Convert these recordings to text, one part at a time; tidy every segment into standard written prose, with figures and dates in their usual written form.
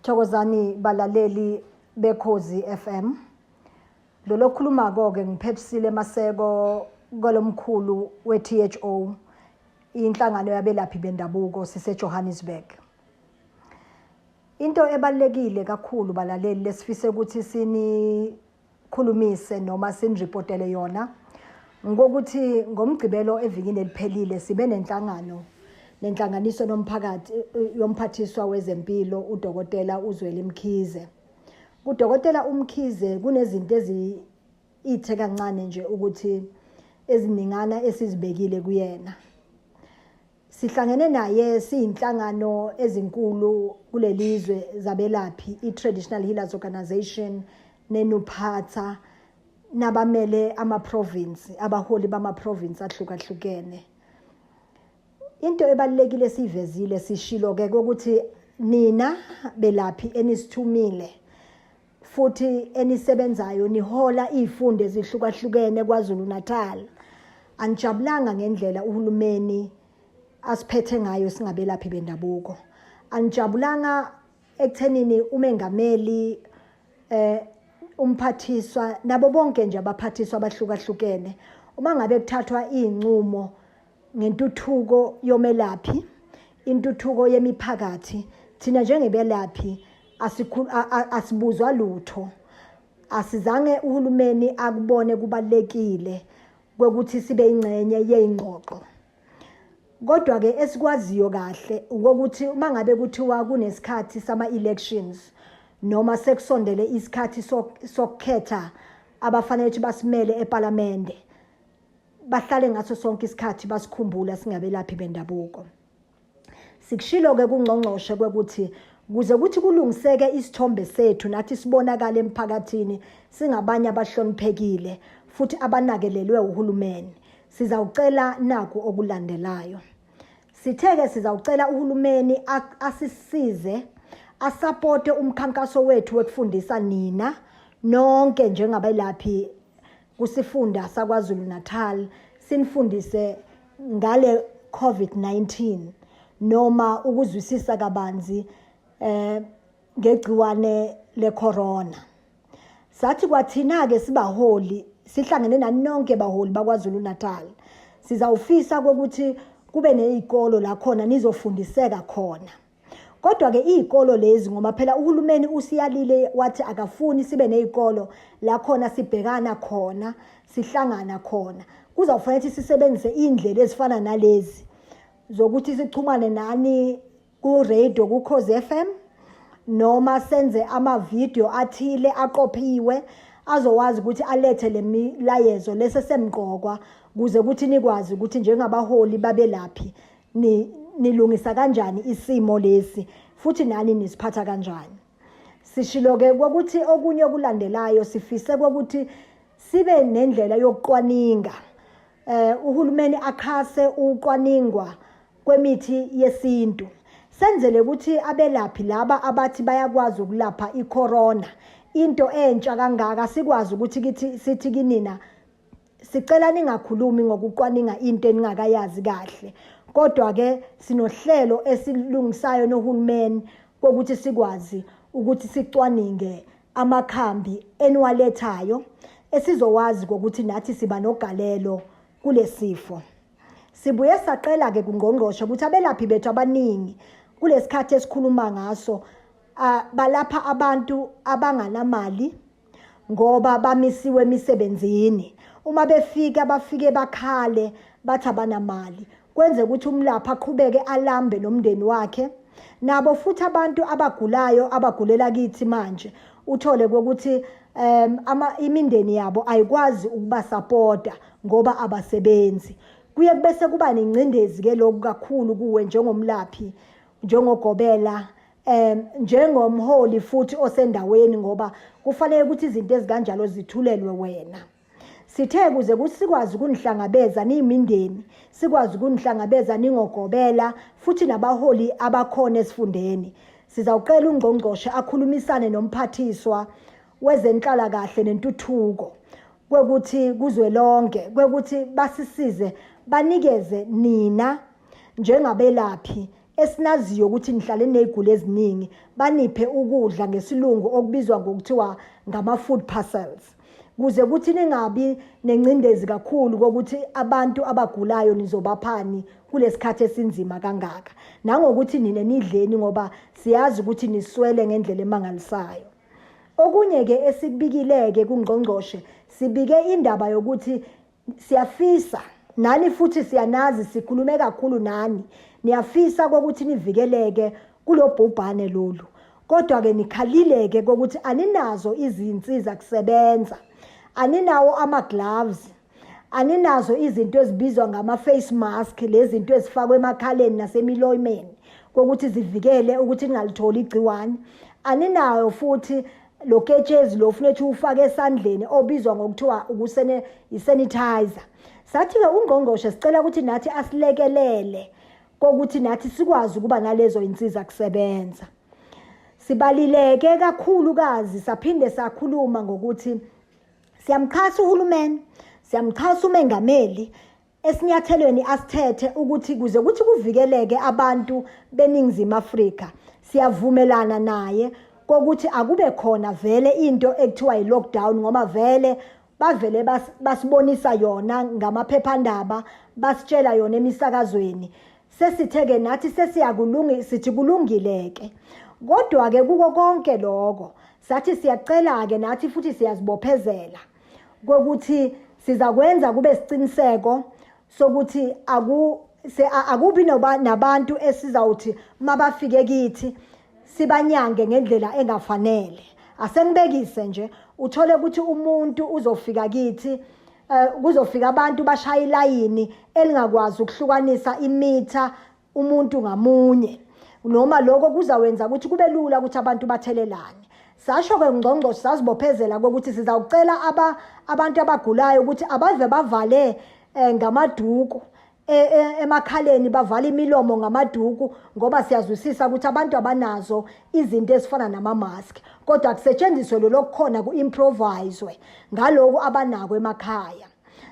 Thokozani balaleli beKhozi FM. Lo lokhulumako-ke ngiphephisile Maseko kolomkhulu we-THO, inhlangano yabelaphi bendabuko siseJohannesburg. Into ebalulekile kakhulu balaleli lesifise ukuthi sinikhulumise noma siniripotele yona ngokuthi ngomgqibelo evikini eliphelile sibe nenhlangano nenhlanganiso nomphakathi yomphathiswa wezempilo uDokotela uZweli Mkhize. KuDokotela uMkhize kunezinto ezithe kancane nje ukuthi eziningana esizibekile kuyena. Sihlangene naye siyinhlangano ezinkulu kulelizwe zabelaphi i-Traditional Healers Organization neNuphatha nabamele ama-province, abaholi bama-province ahlukahlukene. Into ebalulekile esiyivezile sishilo ke ukuthi nina belaphi enisithumile futhi enisebenzayo nihola izifundo ezihlukahlukene KwaZulu Natal anijabulanga ngendlela uhulumeni asiphethe ngayo singabelaphi bendabuko. Anijabulanga ekuthenini umengameli umphathiswa nabo bonke nje abaphathiswa abahlukahlukene uma ngabe kuthathwa izinqumo ngentuthuko yomelaphi, intuthuko yemiphakathi, thina njengebelaphi asibuzwa lutho. Asizange uhulumeni akubone kubalulekile kokuthi sibe ingxenye yey'ngxoxo. Kodwa-ke esikwaziyo kahle ukuthi uma ngabe kuthiwa kunesikhathi sama-elections noma sekusondele isikhathi sokukhetha abafanele ukuthi basimele ePalamende, bahlale ngaso sonke isikhathi basikhumbula singabelaphi bendabuko. Sikushilo-ke kungqongqoshe kwekuthi kuze kuthi kulungiseke isithombe sethu nathi sibonakale emphakathini singabanye abahloniphekile futhi abanakelelwe uhulumeni. Sizawucela naku okulandelayo. Sithe-ke sizawucela uhulumeni asisize asapote umkhankaso wethu wokufundisa nina nonke njengabelaphi kusifunda saKwaZulu-Natal sinifundise ngale COVID-19 noma ukuzwisisa kabanzi ngegciwane lecorona. Sathi kwathina ke sibaholi sihlangene nani nonke baholi bakwaZulu Natal sizawufisa ukuthi kube nezikolo la khona nizofundiseka khona. Kodwa ke izikolo lezi ngoba phela uhulumeni usiyalile wathi akafuni sibe nezikolo la khona sibhekana khona sihlangana khona, kuzawufanele ukuthi sisebenzise indlela ezifana nalezi zokuthi sixhumane nani ku radio ku Khozi FM noma senze ama video athile aqophiwe azowazi ukuthi alethe le milayezo lese semqokwa kuze ukuthi nikwazi ukuthi njengabaholi babelaphi nilungisa kanjani isimo lesi futhi nani nisiphatha kanjani. Sishilo ke ukuthi okunye okulandelayo sifise ukuthi sibe nendlela yokucwaninga, uhulumeni akhase ucwaningwa kwemithi yesintu senzele ukuthi abelaphi laba abathi bayakwazi ukulapha icorona into entsha kangaka sikwazi ukuthi kithi sithi kinina sicela ningakhulumi ngokucwaninga into eningakayazi kahle, kodwa ke sinohlelo esilungisayo nohulumeni kokuthi sikwazi ukuthi sicwaninge amakhambi eniwalethayo esizowazi kokuthi nathi siba nogalelo kulesifo. Sibuye saqela ke kungqongqoshe ukuthi abelaphi bethu abaningi kulesikhathi esikhuluma ngaso balapha abantu abanganamali ngoba bamisiwe emisebenzini. Uma befika bafike bakhale bathi abanamali, kwenze ukuthi umlaphi aqhubeke alambe nomndeni wakhe. Nabo futhi abantu abagulayo abagulela kithi manje uthole ukuthi imindeni yabo ayikwazi ukubasapota ngoba abasebenzi. Kuye bese kuba nengcindezi ke lokhu kakhulu kuwe njengomlaphi, njengogobela, njengomholi futhi osendaweni, ngoba kufanele ukuthi izinto ezikanjalo zithulelwe wena. Sithe kuze kusikwazi ukunihlangabeza niyimindeni, sikwazi ukunihlangabeza ningogobela futhi nabaholi abakhona esifundeni. Sizawucela ungqongqoshe akhulumisane nomphathiswa wezenhlalakahle nentuthuko kwekuthi kuzwelonke kwekuthi basisize banikeze nina njengabelaphi esinaziyo ukuthi nihlale neziguli eziningi, baniphe ukudla, ngesilungu okubizwa ngokuthiwa ngama-food parcels, kuze kuthi ningabi nengcindezi kakhulu kokuthi abantu abagulayo nizobaphani kulesikhathi esinzima kangaka, nangokuthi nine nidleni, ngoba siyazi ukuthi niswele ngendlela emangalisayo. Okunye-ke esikubikile-ke kungqongqoshe, sibike indaba yokuthi siyafisa nani futhi siyanazi, sikhulume kakhulu nani, niyafisa kokuthi nivikeleke kulobhubhane lolu, kodwa-ke nikhalile-ke kokuthi aninazo izinsiza kusebenza, aninawo ama-gloves, aninazo izinto ezibizwa ngama-face mask, lezi zinto ezifakwe emakhaleni nasemilomeni kokuthi zivikele ukuthi ningalitholi igciwane, aninayo futhi lo ketshezi lo funeka ufake esandleni obizwa ngokuthiwa ukusene i-sanitizer. Sathi-ke ungqongqoshe sicela ukuthi nathi asilekelele kokuthi nathi sikwazi ukuba nalezo insiza kusebenza. Sibalileke kakhulukazi, saphinde sakhuluma ngokuthi siyamxhasa uhulumeni, siyamxhasa umengameli esinyathelweni asithethe ukuthi kuze kuthi kuvikeleke abantu beNingizimu Afrika. Siyavumelana naye kokuthi akube khona vele into ekuthiwa yi-lockdown, ngoba vele bavele basibonisa yona ngamaphephandaba, basitshela yona emisakazweni. Sesithe-ke nathi sesiyakulungi, sithi kulungile-ke. Kodwa-ke kuko konke lokho sathi siyacela-ke nathi futhi siyazibophezela kokuthi sizakwenza kube siciniseko sokuthi akubi nabantu esizawuthi mabafike kithi sibanyange ngendlela engafanele. Asengibekise nje, uthole ukuthi umuntu uzofika kithi, kuzofika abantu bashaya ilayini elingakwazi ukuhlukanisa imitha umuntu ngamunye, noma lokho kuzawenza ukuthi kube lula ukuthi abantu bathelelane. Sasho-ke ngqongqoshe, sazibophezela kokuthi sizawucela abantu abagulayo ukuthi abave bavale ngamaduku emakhaleni, bavale imilomo ngamaduku, ngoba siyazwisisa ukuthi abantu abanazo izinto ezifana nama-mask, kodwa kusetshenziswe lolo kukhona, ku-improviswe ngaloku abanako emakhaya.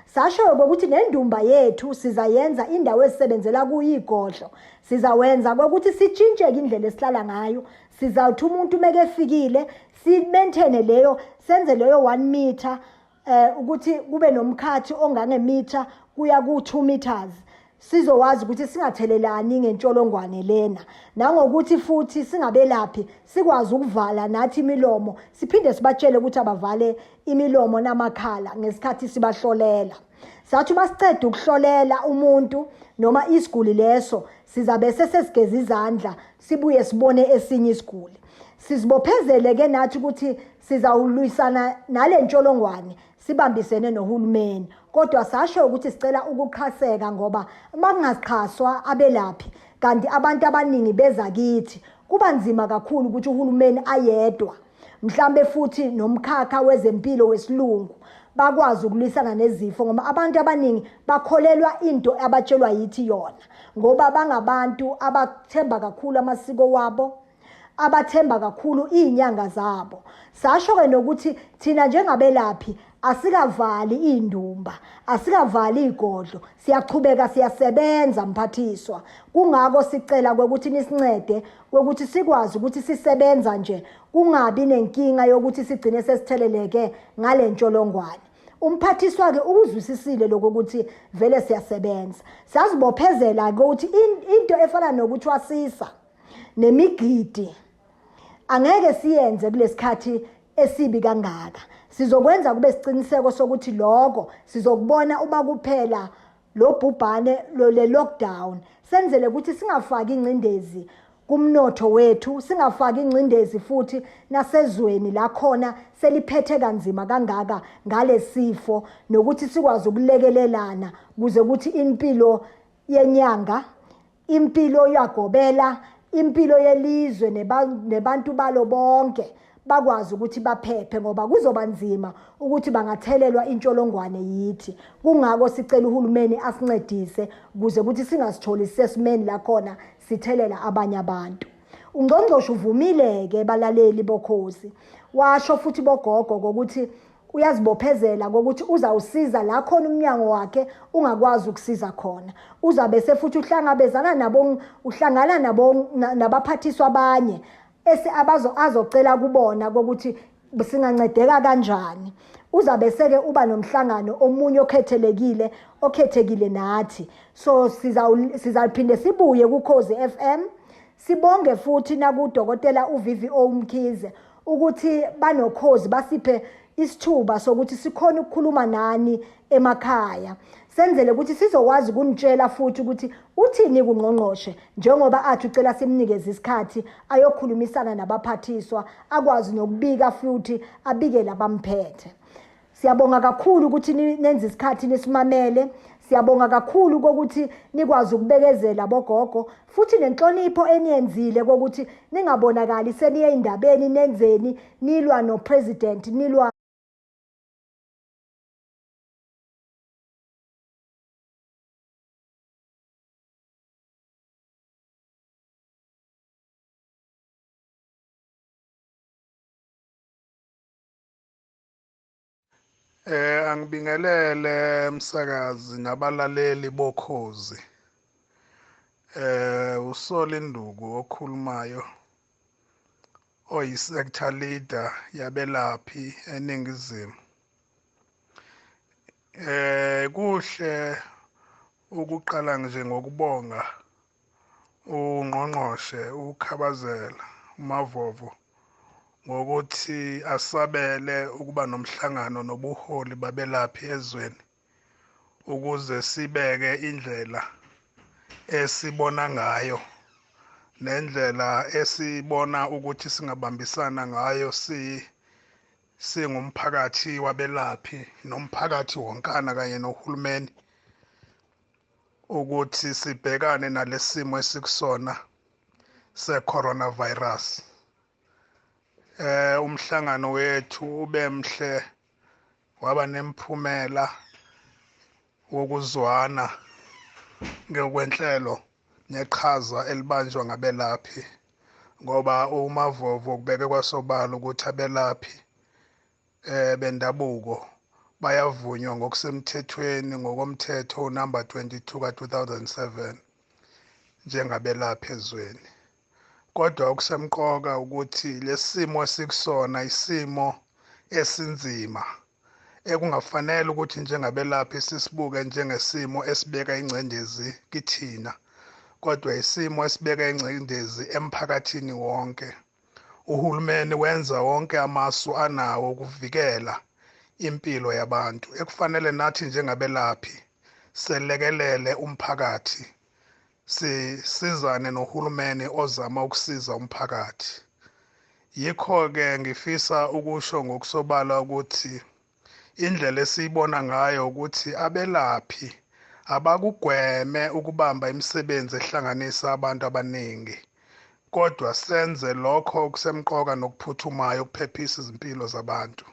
Sasho ukuthi nendumba yethu sizayenza indawo esisebenzela kuyo igodlo, sizawenza kokuthi sitshintsheke indlela esihlala ngayo. Sizawuthi umuntu mekefikile si-maintaine leyo, senze leyo 1 meter, ukuthi kube nomkhathi ongangemitha kuya ku-2 meters, sizowazi ukuthi singathelelani ngentsholongwane lena, nangokuthi futhi singabelaphi sikwazi ukuvala nathi imilomo, siphinde sibatshele ukuthi abavale imilomo namakhala ngesikhathi sibahlolela. Sathi uma siceda ukuhlolela umuntu noma isiguli leso, sizabe sesigeza izandla, sibuye sibone esinye isiguli. Sizibophezele ke nathi ukuthi sizawulwisana nale ntsholongwane sibambisene nohulumeni, kodwa sasho ukuthi sicela ukuxhaseka, ngoba uma kungasixhaswa abelaphi kanti abantu abaningi beza kithi, kuba nzima kakhulu ukuthi uhulumeni ayedwa, mhlambe futhi nomkhakha wezempilo wesilungu, bakwazi ukulwisana nezifo, ngoba abantu abaningi bakholelwa into abatshelwa yithi yona, ngoba bangabantu abathemba kakhulu amasiko wabo, abathemba kakhulu iy'nyanga zabo. Sasho-ke nokuthi thina njengabelaphi asikavali iy'ndumba, asikavali iy'godlo, siyachubeka siyasebenza mphathiswa. Kungako sicela kwekuthi nisincede kwekuthi sikwazi ukuthi sisebenza nje, kungabi nenkinga yokuthi sigcine sesitheleleke ngale ntsholongwane. Umphathiswa-ke ukuzwisisile lokho ukuthi vele siyasebenza. Sazibophezela-ke ukuthi into efana nokuthwasisa nemigidi angeke siyenze kulesikhathi esibi kangaka. Sizokwenza kube siciniseko sokuthi lokho sizokubona uma kuphela lo bhubhane le lockdown, senzele ukuthi singafaki ingcindezi kumnotho wethu, singafaki ingcindezi futhi nasezweni la khona seliphethe kanzima kangaka ngalesifo, nokuthi sikwazi ukulekelelana kuze kuthi impilo yenyanga, impilo yagobela, impilo yelizwe nebantu balo bonke bakwazi ukuthi baphephe, ngoba kuzoba nzima ukuthi bangathelelwa intsholongwane yithi. Kungako sicela uhulumeni asincedise ukuze ukuthi singasitholi sesimeni la khona sithelela abanye abantu. Ungqongqoshe uvumile-ke, balaleli bokhozi, washo futhi bogogo kokuthi Uyazibophezela kokuthi uzawusiza la khona umnyango wakhe ungakwazi ukusiza khona. Uzabe sefuthi uhlangabezana nabo, uhlangana nabo nabaphathiswa abanye esi abazo azocela kubona kokuthi singancedeka kanjani. Uzabe seke uba nomhlangano omunye okhethelekile okhethekile nathi. So sizaphinde sibuye kuKhozi FM, sibonge futhi nakudokotela uVVO Mkhize ukuthi banokhozi basiphe isithuba sokuthi sikhona ukukhuluma nani emakhaya, senzele ukuthi sizokwazi ukunitshela futhi ukuthi uthini kungqongqoshe, njengoba athi ucela simnikeze isikhathi ayokhulumisana nabaphathiswa, akwazi nokubika futhi abikele abamphethe. Siyabonga kakhulu ukuthi nenze isikhathi nisimamele. Siyabonga kakhulu kokuthi nikwazi ukubekezela bogogo, futhi nenhlonipho eniyenzile kokuthi ningabonakali seniye endabeni nenzeni, nilwa no-president, nilwa. Angibingelele umsakazi nabalaleli bokhozi. Usola Induku okhulumayo oyi-sector leader yabelaphi eNingizimu. Kuhle ukuqala nje ngokubonga ungqongqoshe uKhabazela uMavovo ngokuthi asabele ukuba nomhlangano nobuholi babelaphi ezweni ukuze sibeke indlela esibona ngayo nendlela esibona ukuthi singabambisana ngayo singumphakathi wabelaphi nomphakathi wonkana kanye nohulumeni ukuthi sibhekane nalesimo esikusona se-coronavirus. Umhlangano wethu ubemhle, waba nemphumela wokuzwana ngokwenhlelo neqhaza elibanjwa ngabelaphi, ngoba uMavovo kubeke kwasobala ukuthi abelaphi bendabuko bayavunywa ngokusemthethweni ngokomthetho number 22 ka-2007 njengabelaphi ezweni. Kodwa okusemqoka ukuthi lesimo esikusona isimo esinzima ekungafanele ukuthi njengabelaphi sisibuke njengesimo esibeka ingcindezi kithina, kodwa isimo esibeka ingcindezi emphakathini wonke. Uhulumeni wenza wonke amasu anawo ukuvikela impilo yabantu, ekufanele nathi njengabelaphi selekelele umphakathi, sisizane nohulumeni ozama ukusiza umphakathi. Yikho-ke ngifisa ukusho ngokusobala ukuthi indlela esiyibona ngayo ukuthi abelaphi abakugweme ukubamba imisebenzi ehlanganisa abantu abaningi, kodwa senze lokho okusemqoka nokuphuthumayo ukuphephisa izimpilo zabantu.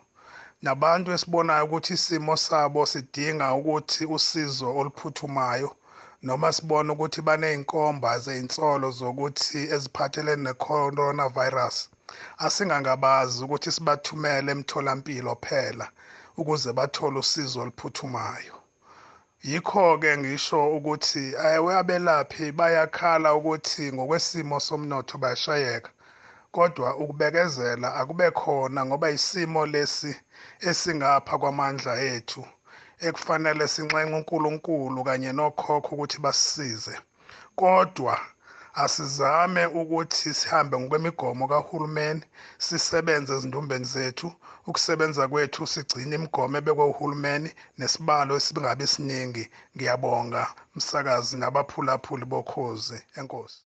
Nabantu esibonayo ukuthi isimo sabo sidinga ukuthi usizo oluphuthumayo, noma sibona ukuthi baney'nkomba zey'nsolo zokuthi eziphathelene ne-coronavirus, asingangabazi ukuthi sibathumele emtholampilo phela ukuze bathole usizo oluphuthumayo. Yikho-ke ngisho ukuthi abelaphi bayakhala ukuthi ngokwesimo somnotho bayashayeka, kodwa ukubekezela akube khona ngoba isimo lesi esingapha kwamandla ethu ekufanele sinxenxe uNkulunkulu kanye nokhokho ukuthi basisize. Kodwa asizame ukuthi sihambe ngokwemigomo kahulumeni, sisebenze ezindumbeni zethu, ukusebenza kwethu sigcine imigomo ebekwe uhulumeni nesibalo esingabi siningi. Ngiyabonga msakazi nabaphulaphuli bokhozi. Enkosi.